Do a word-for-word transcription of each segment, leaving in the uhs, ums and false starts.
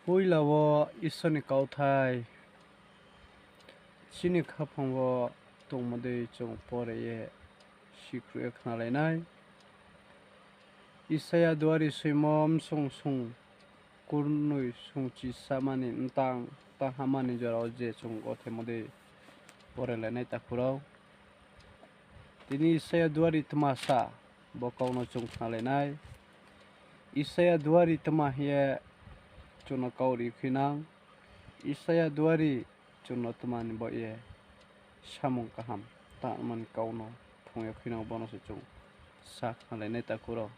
Poila wo Isor ni kauthai chini khaphang wo tongmo dei chung pore ye sikhruh ye khnalai nai. Isaia duari soimo bsung sung kurnoi sung chisamani mtang, tang hamani jora wo je chung gothaimo dei pore lai nai takhu rao. Tini Isaia duari tma sa, bo kau no chung khnalai nai. Isaia duari tma hing ye chung no kau ri khuinang. Isaia duari chung no tma ni baoh ye samung kaham tangmani kau no phrung ye khuinang, bo no se chung sa khnalai nai takhu rao.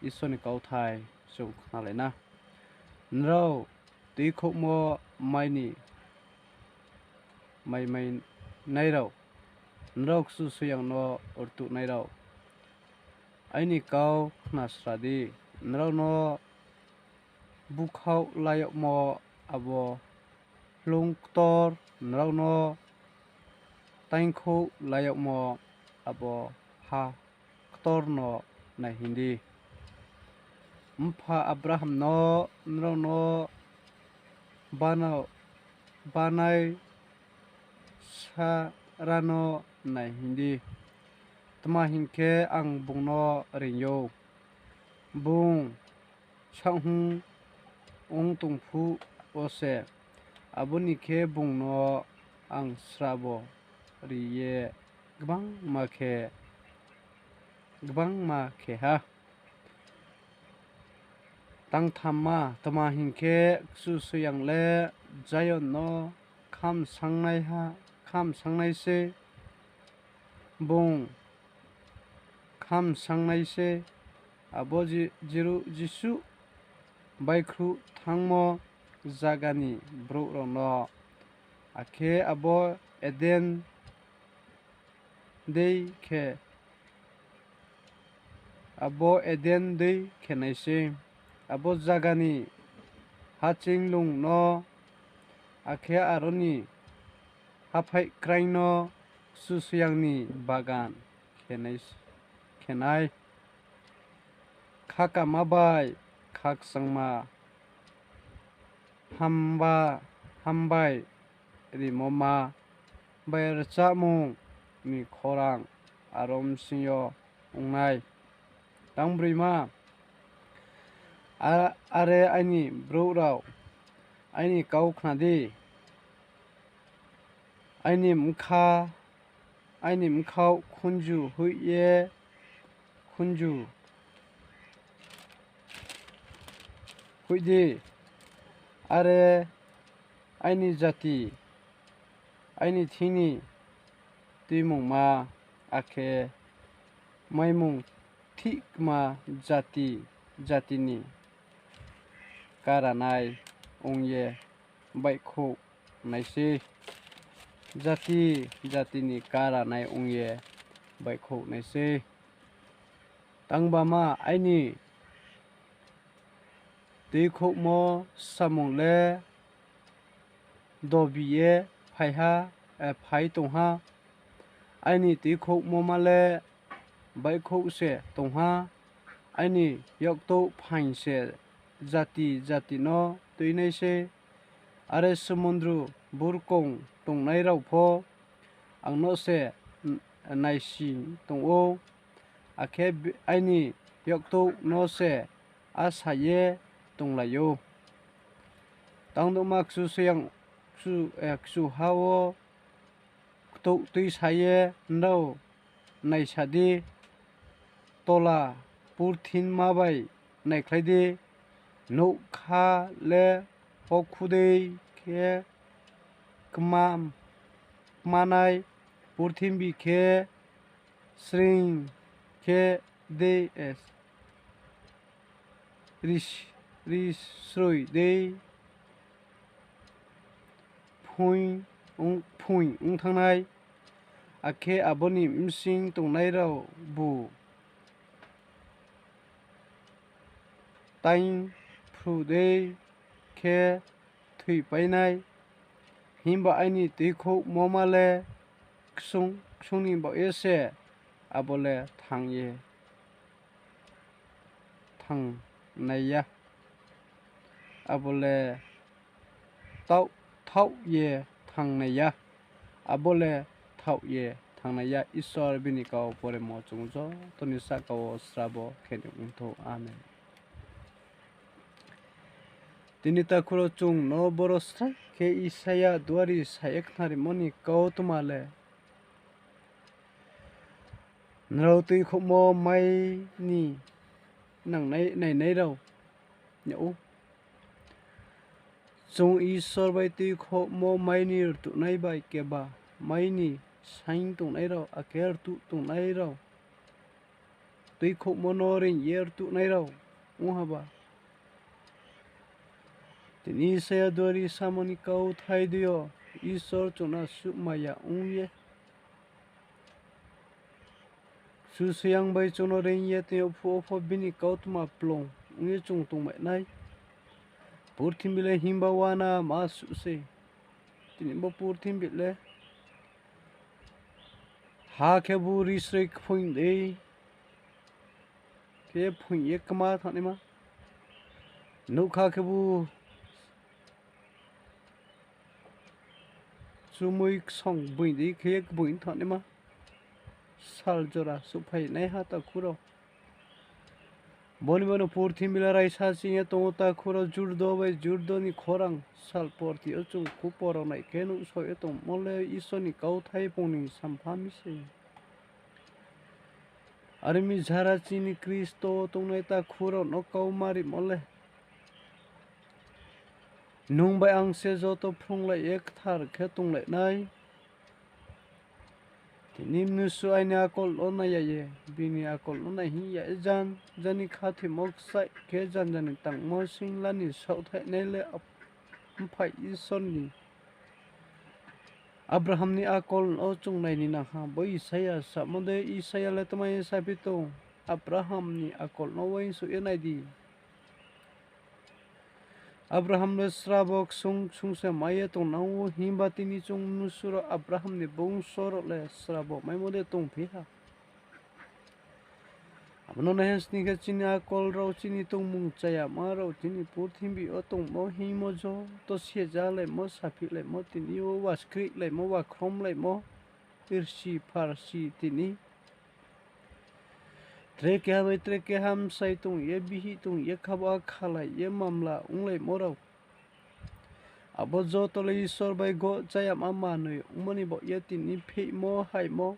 Isor ni kauthai chung khnalai na. Nrao tuikhouhmo mai ni mai mai nai rao, nrao Kchusoyang no rtuhnai rao, aini kau khnasra di. Nrao no búkhaoh la yagmo abo hloung ktor, nrao no taingkhouh la yagmo abo ha ktor no nai hing di. Mpha Abraham no, nrao no bana-, banai Sara no nai hing di. Tma hing khe, ang bung no reing ou, bung saohhung ong tong phuh wo se. Abo ni khe bung no ang srabo ri ye gbangma khe, gbangma khe ha. Tangthamma, tma hing khe, Kchusoyang le Zion no khamsangnaiha, khamsangnai sei, bung khamsangnai sei, abo Ji-, Jiru-, Jisu baihkhruh thanngmo zaga ni brouh rao no, akhe abo Eden dei khe, abo Eden dei khe nai sei, abo zaga ni hacheing lung no, akhe aro ni haphaih kraing no Kchusoyang ni bagan khe nai, khe nai. Khakama bai khakchangma, hamba, hambai rimoma bai rchamung ni khorang aro bsing yo ong nai. Tangbroima, a-, are aini brouh rao, aini kau khna di, aini bkha, aini bkhaoh khunju hoih ye, khunju hoih di, are aini jati, aini thing ni tuimungma, akhe maimung thihma jati, jati ni karanai ong ye baihkhouh nai sei, jati, jati ni karanai ong ye baihkhouh nai sei. Tangbama, aini tuikhouhmo samung le dobi ye phai ha, eh, phai tong ha. Aini tuikhouhmoma le baihkhouh se tong ha. Aini yaktouh phaing se jati jati no tuinai sei. Are sumundru burkong tongnai rao pho ang no se n-, naising tong ou, akhe b-, aini yaktouh no se asa ye tonglai ou. Tangdouhma Kchusoyang, kchu-, eh, kchuha wo ktouh tuisa ye nrao naisa di, tola purthima bai naikhlai di, nougkha le hokhu dei khe kma-, kmanai, purthimbi khe sring khe dei, eh, ris-, risroi dei phuing ong, phuing ong thanng nai, akhe abo ni bsing tongnai raobu taing phru dei khe thoipai nai. Himba aini tuikhouhmoma le ksung, ksung ni baoh ye se abo le thanng ye thanng nai ya. Abo le thaoh, thaoh ye thanng nai ya. Abo le thaoh ye thanng nai ya. Isor bini kau poremo chung joto ni sahka wo srabo khe ni ongthou. Amen. Tini takhu rao chung no boro srai khe Isaia duari sa ye khnarimo ni kautma le, nrao tuikhouhmo mai ni nangnai nainai rao yag ou. Chung Isor bai tuikhouhmo mai ni rtuhnai bai keba mai ni saing tongnai rao, akhe rtuh tongnai rao, tuikhouhmo no reing ye rtuhnai rao ong haba. Tini Isaia duari samo ni kauthai dei yo, Isor chung no suhmaya ong ye, Kchusoyang bai chung no reing ye tong yag phuh wo pho bini kautma plung ong ye chung tongmai nai. Purthimbi le himba uanama suh se. Tini bo purthimbi le ha khebu risroi kphoing dei khe phoing ye kma thanngnaima. Nougkha khebu chumui ksong kboing dei khe kboing thanngnaima. Sal jora souhphai naiha takhu rao. Bo ni bo no purthimbi le raisa ching ye tong ou takhu rao, jurdo bai jurdo ni khorang sal porti yo chung khupor rao nai khe nuhsao ye tongmo le Isor ni kauthai pung ni sampha mi se. Are mi jara chini Khristo tongnai takhu rao no kau ma rimo le, nung bai ang se joto phrunglai ye kthar khe tonglai nai. Tini mnusu aini akol no nai ya ye, bini akol no nai hing ya ye, jan jani khathoimo kchaih khe jan jani tangmo singla ni saohthaihnai le mphaih Isor ni Abraham ni akol no chung nai ni nang ha. Bo Isaia samo de, Isaia le tma ye saphi tong? Abraham ni akol no uaingsouh ye nai di. Abraham le srabo ksung ksung se mai ye tongnang ou, himba tini chung mnusu rao Abraham ni bungso rao le srabo maimo de tongphi ha? Abo no nai ha sning khe chini akol rao, chini tongmung chayama rao, chini purthimbi yo tongmo hingmo joto sejalaimo, saphihlaimo, tini yo waskrihlaimo, wakhromlaimo, irsi pharsi tini tre keha bai tre keha bsai tong ye, bihih tong ye, khabo khalai ye mamla onglaimo rao. Abo joto le Isor bai goh chayama manoi ongmo ni baoh ye tini pheihmo haimo,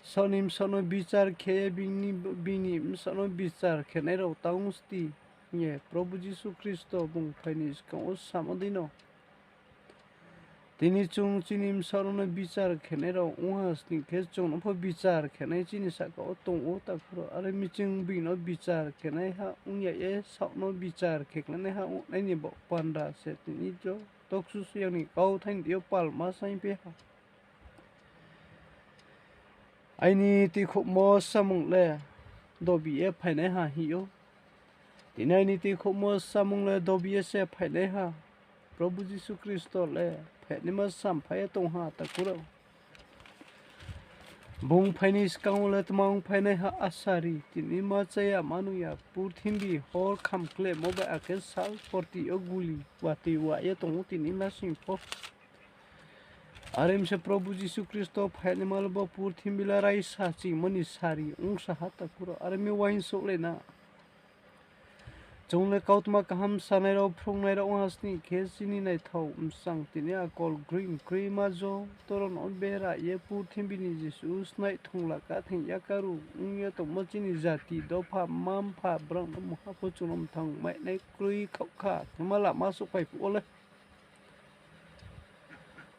saoh ni bsaoh no bichar khe ye bini, bini bsaoh no bichar khenai rao tang sti hing ye Probhu Jisu Khristo bung phai ni skang wo samo dei no, tini chung chini bsaoh rao no bichar khenai rao ong ha sning khe chung no pho bichar khenai chini sahka wo tong ou takhu rao. Are mi chung bini no bichar khenaiha ong ya ye, saoh no bichar khe klanaiha ong nai ni baoh panda se tini joto Kchusoyang ni kauthai ni deing yo palma saingphi ha. Aini tuikhouhmo samung le dobi ye phainaiha hing ou. Tini aini tuikhouhmo samung le dobi ye se phainaiha. Probhu Jisu Khristo le phainaima sampha ye tong ha takhu rao. Bung phai ni skang wo le tma ong phainaiha asari, tini ma chaya ma nung ya, purthimbi hor kham klemo bai akhe sal porti yo guli watoi wa ye tong ou tini lasing pho. Are mi se Probhu Jisu Khristo phainaima le bo purthimbi le raisa chingmo ni sari ongsa ha takhu rao. Are mi uaingsouhlai na. Chung le kautma kaham sanai rao, phrungnai rao ong ha sning khe chini naithao bsang tini akol kroi, kroima joto rao no bera ye purthimbi ni jesuh snaih thungla kathing yakaru ong ye tongmo chini jati, dopha, mma-mpha, brao no mungha pho chung no mthang mainai kroi khaoh kha, khe ma lama souhphai phuh wo le.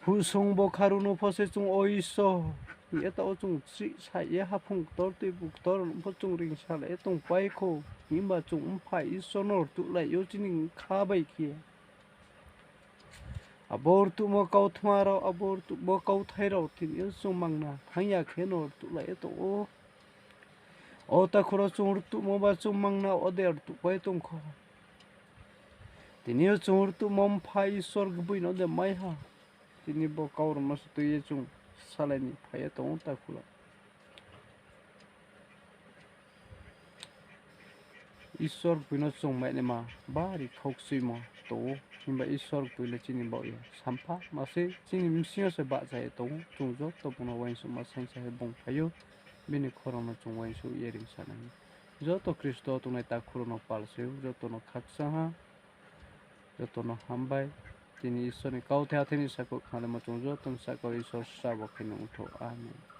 Husung bo kharu no pho se chung, O Isor, hing ye taoh wo chung chrih sa ye haphung ktor, tuibu ktor no pho chung reingsalai ye tongpai kho. Himba chung Mpha Isor no rtuhlai yo chini bkha bai khe. Abo rtuhmo kautma rao, abo rtuhmo kauthai rao tini yo chung mangna thanng ya khe no rtuhlai ye tong ou. O takhu rao chung rtuhmo ba chung mangna wo de rtuhpai tong kho. Tini yo chung rtuhmo Mpha Isor gboi no de mai ha. Tini bo kau rao no se tui ye chung salai ni phai ye tong ou takhu rao. Isor kboi no chung mainaima bari khaukchuimo tong ou. Himba Isor kboi le chini baoh ye sampha ma sei, chini bsing yo se bahcha ye tong ou. Chung joto bung no uaingsouhma saingsa khe bung phai ou. Bini khorang no chung uaingsouh ye reingsa nai. Joto Khristo tongnai takhu rao no pal se ou, joto no khakchang ha, joto no hambai. Tini Isor ni kauthai hathái ni sakhouh khnalaimo chung joto ni sahka wo Isor srabo khe nung thou. Amen.